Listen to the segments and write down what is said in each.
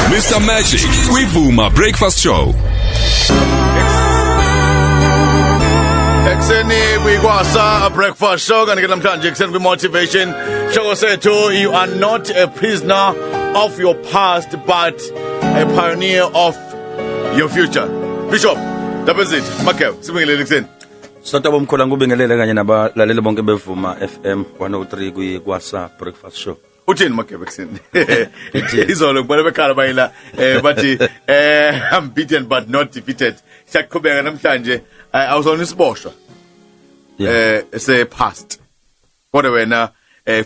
Mr Magic kwivuma Breakfast Show. Ekseni kwikwasa breakfast show, kanti ke namhlanje ekseni kwi-motivation show sethu, you are not a prisoner of your past but a pioneer of your future. Bishop Dabezit Makew, sibingelele ekseni. Sonto bomkhulu, ngubingelele kanye nabalaleli bonke bevuma FM 103 kwikwasa Breakfast Show. Uthini Makew ekseni? Izolo ngibona bekhala bayila, bathi I'm beaten but not defeated. Siyaqhubeka namhlanje. Awusona isiboshwa se past, kodwa wena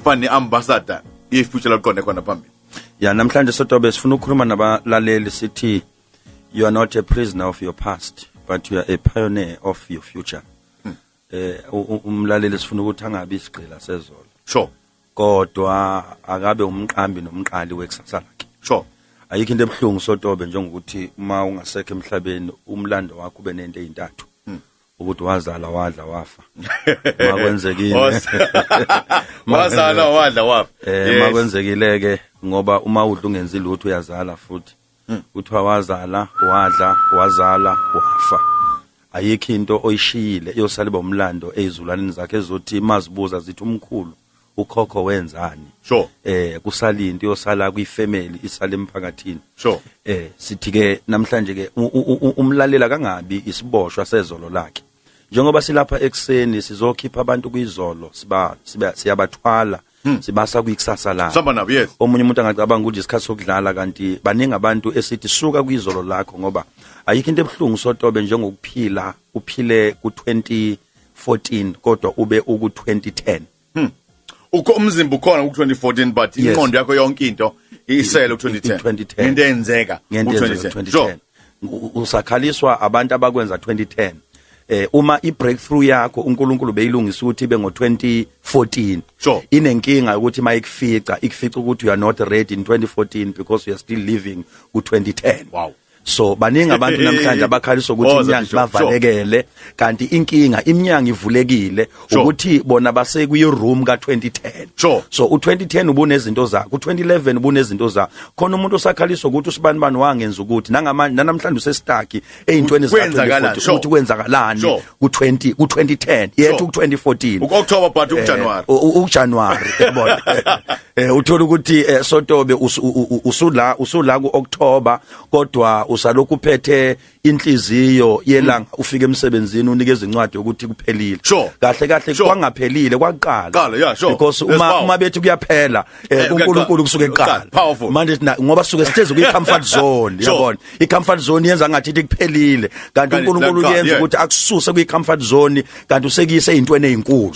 fani ambassador ye future laqonde khona phambili. Ya, namhlanje Sotobe sifuna ukukhuluma nabalaleli, sithi you are not a prisoner of your past but you are a pioneer of your future. Umlaleli sifuna ukuthi angabi isigqila sezolo, kodwa akabe umqambi nomqali wekusasa lakhe. Ayikho into ebuhlungu, Sotobe, njengokuthi uma ungasekho emhlabeni umlando wakho ube nento ezintathu, ukuthi wazala, wadla, wafa. Makwenzekile Wazala, wadla, wafa. Makwenzekile ke, ngoba uma udla ungenzi lutho uyazala futhi. Kuthiwa wazala, wadla, wazala, wafa, ayikho into oyishiyile eyosala iba umlando ezizulaneni zakhe, ezothi mazibuza zithi umkhulu, ukhokho wenzani. Kusala into yosala kwifamily, isale emphakathini. Sithi ke namhlanje ke umlalela kangabi isiboshwa sezolo lakhe. Njengoba silapha ekseni sizokhipha abantu kwizolo, siba siyabathwala, sibasa kwikusasa lakhe. Samba nabo, yes. Omunye umuntu angacabanga ukuthi isikhathi sokudlala, kanti baningi abantu esithi suka kwizolo lakho, ngoba ayikho into ebuhlungu, Sotobe, njengokuphila uphile ku-2014 kodwa ube uku-2010. Ukho umzimba ukhona ku 2014, but ingqondo yakho yonke into isele ku 2010. I-2010. Into eyenzeka ngento ku eyenzeka 2010. 2010. Usakhaliswa abantu abakwenza 2010. Uma i breakthrough yakho uNkulunkulu beyilungisa ukuthi ibe ngo2014, inenkinga ukuthi mayikufica, ikufica ukuthi you are not ready in 2014 because you are still living ku2010. So baningi abantu namhlanje abakhaliswa ukuthi Woza, iminyango Bishop. bavalekele, kanti inkinga iminyango ivulekile, ukuthi bona base kwi room ka2010. So u2010 ubunezinto zakho, u2011 ubunezinto zakho. Khona umuntu osakhaliswa ukuthi usibani bani wangenza ukuthi nangamanje, nanamhlanje usestuck eyintweni Kwenzakalani? zika ukuthi kwenzakalani ku20 ku2010 yethu, ku2014. Uoctober but uJanuary. UJanuary, yabona, uthola ukuthi Sotobe usula kuOctober, kodwa usalokhu uphethe inhliziyo yelanga ufika emsebenzini unikeza incwadi yokuthi kuphelile. Kahle kahle kwangaphelile, kwaqala. Qala, yeah, sure. Because There's uma power. uma bethi kuyaphela, uNkulunkulu kusuke kuqala. Powerful. Manje thina ngoba suke sihlezi kwi comfort zone, yabona, i comfort zone yenza ngathi ithi kuphelile, kanti Kanti uNkulunkulu laqala, uyenza ukuthi akususe kwi comfort zone, kanti usekuyise ezintweni ezinkulu.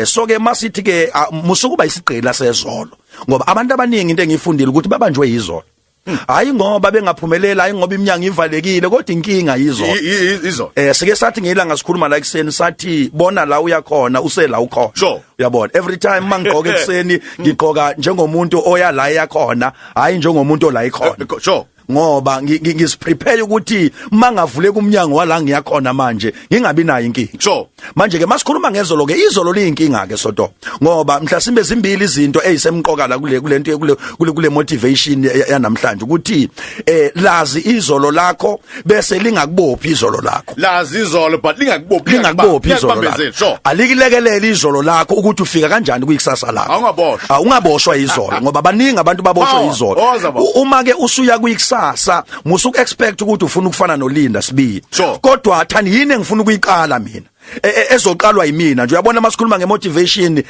So ke masithi ke musukuba isigqila sezolo, ngoba abantu abaningi into engiyifundile ukuthi babanjwe yizolo, hayi ngoba bengaphumelela, hayi ngoba iminyango ivalekile, kodwa inkinga yizolo. Izolo. Sike sathi ngelanga sikhuluma la ekseni, sathi bona la uyakhona usela ukhona. Uyabona, every time mangigqoka ekseni ngigqoka njengomuntu oya la yakhona, hayi njengomuntu ola ikhona. Ngoba ngisiprepare ukuthi mangavuleka umnyango wala ngiyakhona manje ngingabi nayo inkinga. Manje ke masikhuluma ngezolo ke, izolo liyinkinga ke, Soto, ngoba mhlasimbe zimbili izinto ezisemqoka la kule nto kule motivation yanamhlanje, ukuthi lazi izolo lakho bese lingakubophi izolo lakho. Lazi izolo but lingakubophi. Lingakubophi izolo lakho. Lingakubambezeli, sure. Alikilekelele izolo lakho ukuthi ufika kanjani kuyikusasa lakho. Awungaboshwa. Awungaboshwa izolo, ngoba baningi abantu baboshwa Power. izolo. Woza, baba. Uma ke usuya kuyikusasa, musu expect ukuthi ufuna ukufana noLinda Sibiya, kodwa thani yini engifuna ukuyiqala mina ezoqalwa yimina nje. Uyabona, masikhuluma ngemotivation,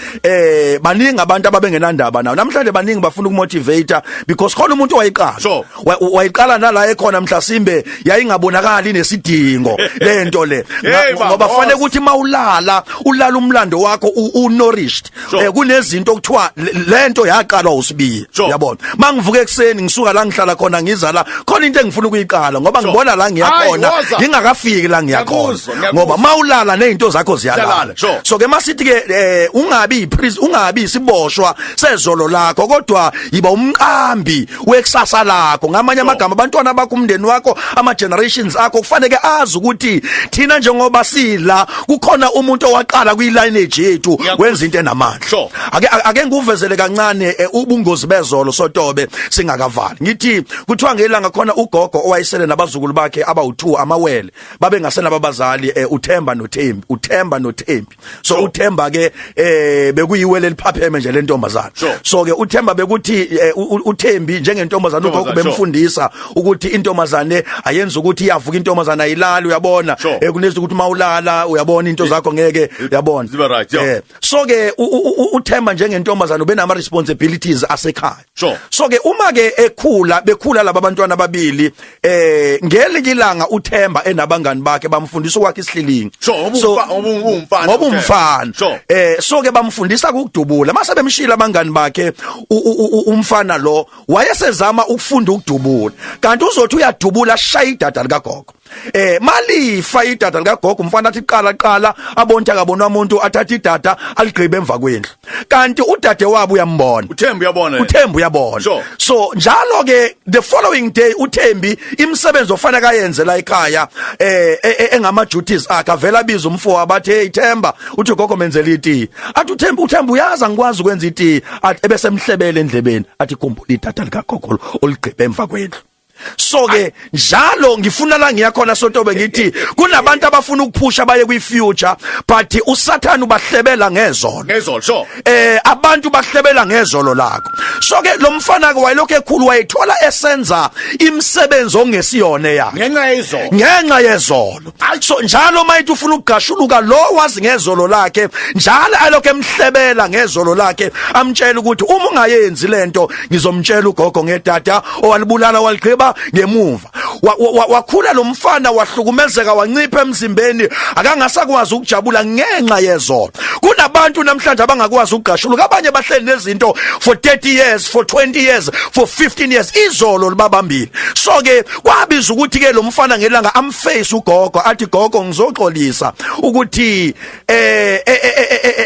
baningi abantu ababengenandaba nawo. Namhlanje baningi bafuna ukumotivate because khona umuntu owayiqala. Wayiqala nala ekhona, mhlasimbe yayingabonakali nesidingo lento le. Hey, baba, Ngoba fanele boss. ukuthi mawulala ulala umlando wakho u nourished. Kunezinto okuthiwa lento yaqalwa uSibiya. Uyabona, mangivuka ekseni ngisuka la ngihlala khona ngiza la khona into engifuna ukuyiqala, ngoba ngibona la ngiyakhona Hayi, woza. ngingakafiki la ngiyakhona. Ngiyakuzwa, ngiyakuzwa. Ngoba mawulala. nezinto zakho ziyalala. Ziyalala, sure. So ke masithi ke ungabi yiprison, ungabi isiboshwa sezolo lakho, kodwa yiba umqambi wekusasa lakho. Ngamanye amagama, abantwana bakho, umndeni wakho, ama generations akho kufanele azi ukuthi thina njengoba sila kukhona umuntu owaqala kwi lineage yethu wenza into enamandla. Ake ngikuvezele kancane ubungozi bezolo, sotobe, singakavali. Ngithi kuthiwa ngelanga khona ugogo owayesele nabazukulu bakhe abawu2, amawele, babe ngasena babazali, uThemba noThembi, uThemba noThembi. So uThemba ke bekuyiwele eliphapheme nje lentombazana. So ke uThemba bekuthi uThembi njengentombazana, ugogo bemfundisa ukuthi intombazane ayenza ukuthi iyavuka, intombazana ayilali, uyabona. Kunezi ukuthi mawulala, uyabona, into zakho ngeke, uyabona. Ziba right, yeah. So ke uThemba njengentombazana ubenama responsibilities asekhaya. So ke uma ke ekhula, bekhula laba bantwana ababili, ngelinye ilanga uThemba enabangani bakhe bamfundisa ukwakha isihlilingi. Sure, ngoba ngoba ungumfana. Ngoba umfana. So ke bamfundisa ukudubula. Mase bemshila abangani bakhe, umfana lo wayesezama ukufunda ukudubula, kanti uzothi uyadubula shaya idada likagogo. Malifa idada likagogo, umfana athi qala qala abonke akabonwa umuntu, athatha idada aligqibe emva kwendlu, kanti udade wabo uyambona. uThembi uyabona yena. uThembi uyabona. So njalo ke the following day uThembi imisebenzi ofana kayenze la ekhaya engama duties akhe, avela abiza umfo abathi, "Hey Themba, uthi gogo menzela iti." Athi uThembi, "uThembi uyaza ngikwazi ukwenza iti." Athi ebesemhlebele endlebeni, athi, "Khumbula idada likagogo oligqibe emva kwendlu." So ke njalo ngifuna la ngiyakhona, sotobe, ngithi kunabantu abafuna ukuphusha baye kwi future, but uSathane ubahlebela ngezolo. Ngezolo, sure. Abantu bahlebela ngezolo lakho. So ke lo mfana ke wayelokhu ekhulu, wayethola esenza imisebenzi ongesiyona yakhe ngenxa yezolo. Ngenxa yezolo. So njalo mayithi ufuna ukugashuluka, lo wazi ngezolo lakhe, njalo alokho emhlebela ngezolo lakhe, amtshela ukuthi uma ungayenzi lento ngizomtshela ugogo ngedada owalibulala waligqiba ngemuva. Wakhula lo mfana, wahlukumezeka, wancipha emzimbeni, akangasakwazi ukujabula ngenxa yezolo. Kunabantu namhlanje abangakwazi ukugashuluka, abanye bahleli nezinto for 30 years, for 20 years, for 15 years, izolo libabambile. So ke kwabiza ukuthi ke lo mfana ngelanga amface ugogo, athi, "Gogo, ngizoxolisa ukuthi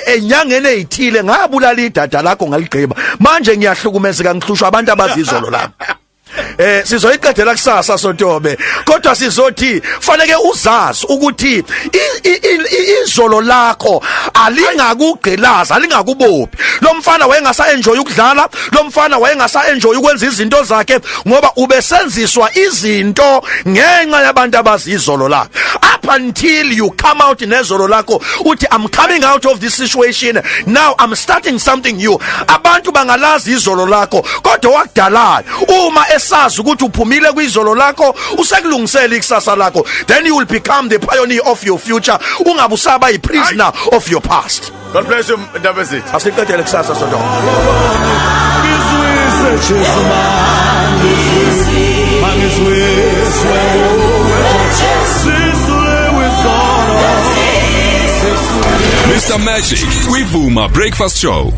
enyangeni ezithile ngabulala idada lakho ngaligqiba. Manje ngiyahlukumezeka, ngihlushwa abantu abazizolo lami." Sizoyiqedela kusasa, sotobe, kodwa sizothi faneke uzazi ukuthi izolo lakho alingakugqilaza, alingakubophi. Lo mfana wayengasa enjoy ukudlala, lo mfana wayengasa enjoy ukwenza izinto zakhe, ngoba ubesenziswa izinto ngenxa yabantu abazizolo lakhe. Up until you come out nezolo lakho uthi, "I'm coming out of this situation now, I'm starting something new." Abantu bangalazi izolo lakho, kodwa wakudalayo uma esazi ukuthi uphumile kwizolo lakho, usekulungisela ikusasa lakho. Then you will become the pioneer of your future, ungabe usaba yi-prisoner of your past. God bless you, Ndabezitha. Asiqedele kusasa, Sodoma. Ngizwise Jesu, mangizwiswe Sisule izono. Mr Magic kwiVuma Breakfast Show.